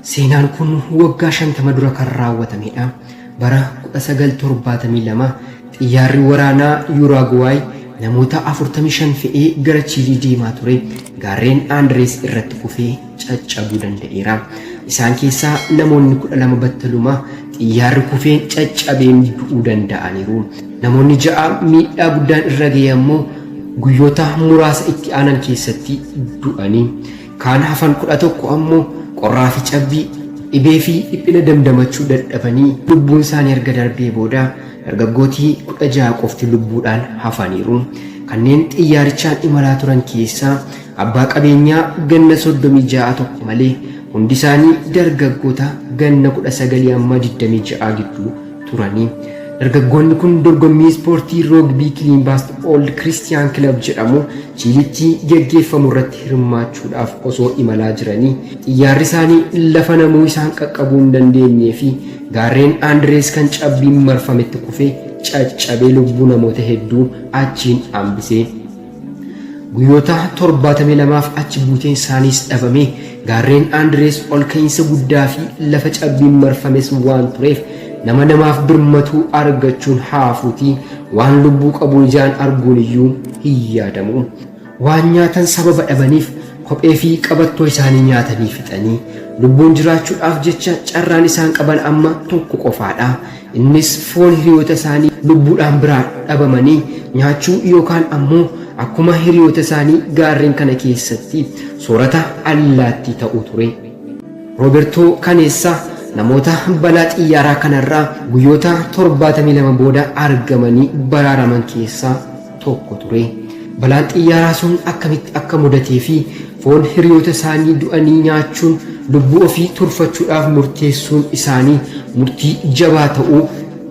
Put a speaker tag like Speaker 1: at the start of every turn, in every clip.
Speaker 1: Seenaan kun waggaa 50 dura kan raawwatamedha. Bara 1972 xiyyaarri waraanaa Yuraaguwaay namoota 45 fe'ee gara Chiilii deemaa ture gaarreen Aandirees irratti kufee caccabuu danda'eera. Isaan keessaa namoonni 12 battaluma xiyyaarri kufeen caccabeen du'uu danda'aniiru. Namoonni 6 miidhaa guddaan irra ga'e ammoo guyyoota muraasa itti aanan keessatti du'ani. Kaan hafan 11 ammoo qorraa fi cabbii, dhibee fi dhiphina damdamachuu dadhabanii lubbuun isaanii erga darbee booda dargaggooti 16 qofti lubbuudhaan hafaniiru. Kanneen xiyyaarichaan imalaa turan keessaa abbaa qabeenyaa ganna 36 tokko malee hundi isaanii dargaggoota ganna 19 amma 26 gidduu turani. Dargaggoonni kun dorgommii ispoortii Roogbii Kiliinbaast Old Kiristiyaan Kilab jedhamu Chiilitti geggeeffamu irratti hirmaachuudhaaf osoo imalaa jiranii xiyyaarri isaanii lafa namuu isaan qaqqabuu hin dandeenyee fi gaarreen Aandirees kan cabbiin marfametti kufee caccabee lubbuu namoota hedduu achiin hambise. Guyyoota 72f achi buuteen isaaniis dhabame. Gaarreen Aandirees ol ka'iinsa guddaa fi lafa cabbiin marfames waan tureef nama namaaf birmatu argachuun haa hafuutii waan lubbuu qabu ijaan arguun iyyuu hin yaadamu. Waan nyaatan sababa dhabaniif kophee fi qabattoo isaanii nyaatanii fixanii lubbuun jiraachuudhaaf jecha carraan isaan qaban amma tokko qofaadha. Innis foon hiriyoota isaanii lubbuudhaan biraa dhabamanii nyaachuu yookaan ammoo akkuma hiriyoota isaanii gaarreen kana keessatti soorata allaattii ta'uu ture. Roobertoo Kaneessa namoota balaa xiyyaaraa kanarraa guyyoota 72 booda argamanii baraaraman keessaa tokko ture. Balaan xiyyaaraa sun akkamitti akka mudatee fi foon hiriyoota isaanii du'anii nyaachuun lubbuu ofii turfachuudhaaf murteessuun isaanii murtii jabaa ta'uu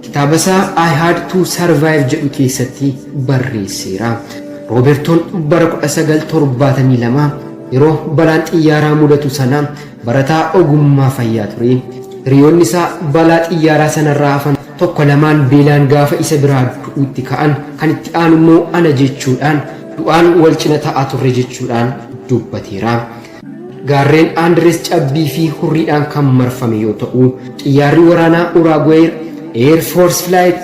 Speaker 1: kitaabasaa I Had to Survive jedhu keessatti barreesseera. Roobertoon bara 1972 yeroo balaan xiyyaaraa mudatu sana barataa ogummaa fayyaa ture. Hiriyoonni isaa balaa xiyyaaraa sanarraa hafan tokko lamaan beelaan gaafa isa biraa du'uutti ka'an kan itti aanu immoo ana jechuudhaan du'aan wal cina ta'aa turre jechuudhaan dubbateera. Gaarreen Aandirees cabbii fi hurriidhaan kan marfame yoo ta'u, xiyyaarri waraanaa Uraaguweey Air Force Flight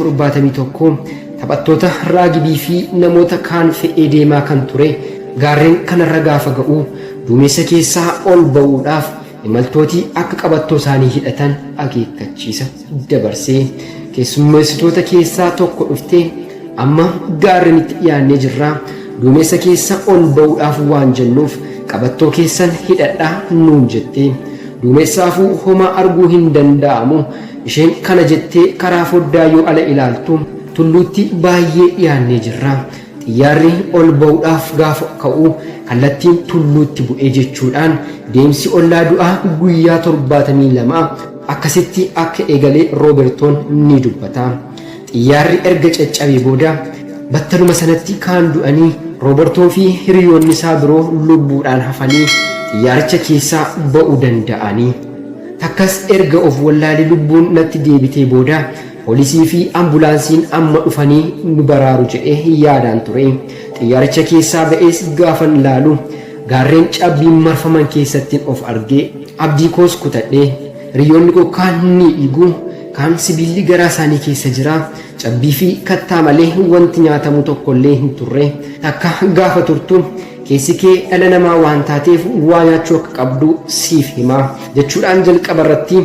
Speaker 1: 571 taphattoota raagibii fi namoota kaan fe'ee deemaa kan ture gaarreen kanarra gaafa ga'u duumessa keessaa ol ba'uudhaaf imaltooti akka qabattoo isaanii hidhatan akeekkachiisa dabarse. Keessummeessitoota keessaa tokko dhuftee amma gaarrenitti dhiyaannee jirra, duumessa keessa ol ba'uudhaaf waan jennuuf qabattoo keessan hidhadhaa nuun jette. Duumessaafuu homaa arguu hin danda'amu. Isheen kana jettee karaa foddaa yoo ala ilaaltu tulluutti baay'ee dhiyaannee jirra. Xiyyaarri ol ba'uudhaaf gaafa ka'u kallattiin tulluutti bu'e jechuudhaan deemsi ollaa du'aa guyyaa 72 akkasitti akka eegale Roobertoon ni dubbata. Xiyyaarri erga caccabee booda battaluma sanatti kaan du'anii Roobertoo fi hiriyoonni isaa biroo lubbuudhaan hafanii xiyyaaricha keessaa ba'uu danda'ani. Takkas erga of wallaalee lubbuun natti deebitee booda Poolisii fi ambulaansiin amma dhufanii nu baraaru jedhee yaadaan ture. Xiyyaaricha keessaa ba'ees gaafan laalu gaarreen cabbiin marfaman keessattin of arge. Abdii koos kutadhe. Hiriyyoonni koo kaan ni dhiigu, kaan sibiilli garaa isaanii keessa jira. Cabbii fi kattaa malee wanti nyaatamu tokkollee hin turre. Takka gaafa turtu keessi kee dhala namaa waan taateef waa nyaachuu akka qabdu siif hima jechuudhaan jalqaba irratti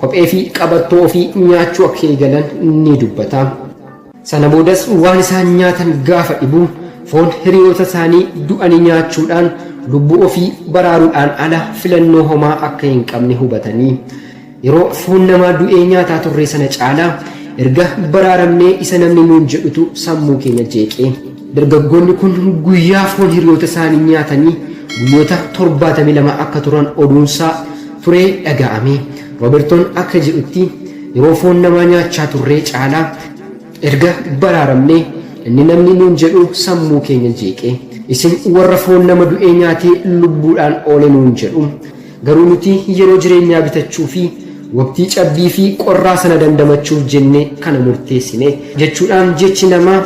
Speaker 1: kophee fi qabattoo ofii nyaachuu akka eegalan ni dubbata. Sana boodas waan isaan nyaatan gaafa dhibu foon hiriyoota isaanii du'anii nyaachuudhaan lubbuu ofii baraaruudhaan ala filannoo homaa akka hin qabne hubatanii. Yeroo foon namaa du'ee nyaataa turree sana caalaa erga baraaramnee isa namni nuun jedhutu sammuu keenya jeeqe. Dargaggoonni kun guyyaa foon hiriyoota isaanii nyaatanii guyyoota 72 akka turan oduunsaa turee dhaga'ame. Roobertoon akka jedhutti yeroo foon namaa nyaachaa turree caalaa erga baraaramnee inni namni nuun jedhu sammuu keenya jeeqe. Isin warra foon nama du'ee nyaatee lubbuudhaan oole nuun jedhu. Garuu nuti yeroo jireenyaa bitachuu fi waqtii cabbii fi qorraa sana dandamachuuf jennee kana murteessine jechuudhaan jechi namaa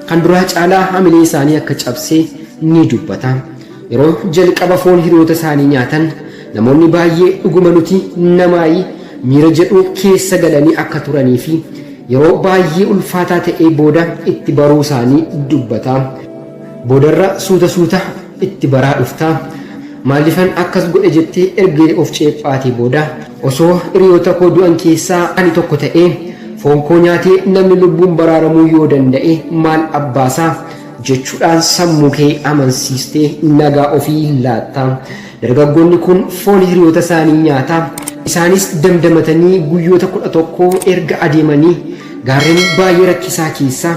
Speaker 1: kan duraa caalaa hamilee isaanii akka cabse ni dubbata. Yeroo jalqaba foon hiriyoota isaanii nyaatan Namoonni baay'ee dhuguma nuti namaayi miira jedhu keessa galanii akka turanii fi yeroo baay'ee ulfaataa ta'ee booda itti baruu isaanii dubbata. Boodarra suuta suuta itti baraa dhufta. Maaliifan akkas godhe jettee erga of ceephaatee booda osoo hiriyoota koo du'an keessaa ani tokko ta'ee foon koo nyaatee namni lubbuun baraaramuu yoo danda'e maal abbaasaa jechuudhaan sammuu kee amansiistee nagaa ofii laatta. Dargaggoonni kun foon hiriyoota isaanii nyaataa isaanis damdamatanii guyyoota 11 erga adeemanii gaarreen baay'ee rakkisaa keessaa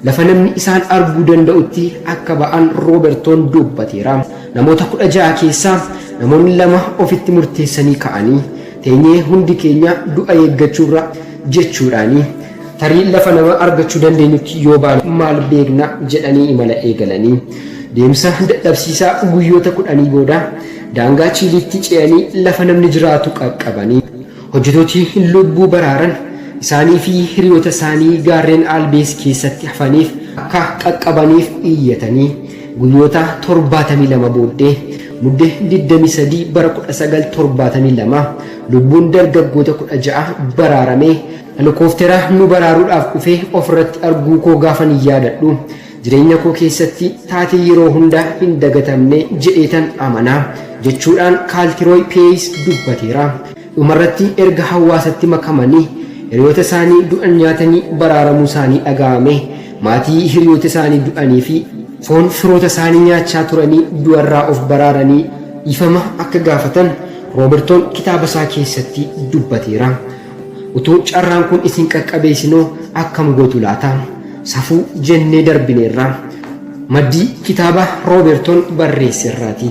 Speaker 1: lafa namni isaan arguu danda'utti akka ba'an Roobertoon dubbateera. Namoota 16 keessaa namoonni 2 ofitti murteessanii ka'anii teenyee hundi keenya du'a eeggachuurra jechuudhaani tarii lafa nama argachuu dandeenyutti yoo baane maal beekna jedhanii imala eegalanii. Deemsa dadhabsiisaa guyyoota kudhanii booda daangaa Chiiliitti ce'anii lafa namni jiraatu qaqqabanii. Hojjetooti lubbuu baraaran isaanii fi hiriyoota isaanii gaarreen Aalbees keessatti hafaniif akka qaqqabaniif iyyatanii guyyoota 72 booddee Mudde 23 bara 1972 lubbuun dargaggoota 16 baraaramee helikooftera nu baraaruudhaaf dhufe ofirratti arguu koo gaafan yaadadhu jireenya koo keessatti taatee yeroo hunda hin dagatamne jedheetan amana jechuudhaan Kaaltirooy Peeyis dubbateera. Dhumarratti erga hawaasatti makamanii hiriyoota isaanii du'an nyaatanii baraaramuu isaanii dhaga'ame maatii hiriyoota isaanii du'anii fi foon firoota isaanii nyaachaa turanii du'arraa of baraaranii dhiifama akka gaafatan Roobertoon kitaaba isaa keessatti dubbateera. Utuu carraan kun isin qaqqabee isinoo akkam gootu laata? Safuu jennee darbineerra. Maddii kitaaba Roobertoon barreesse irraati.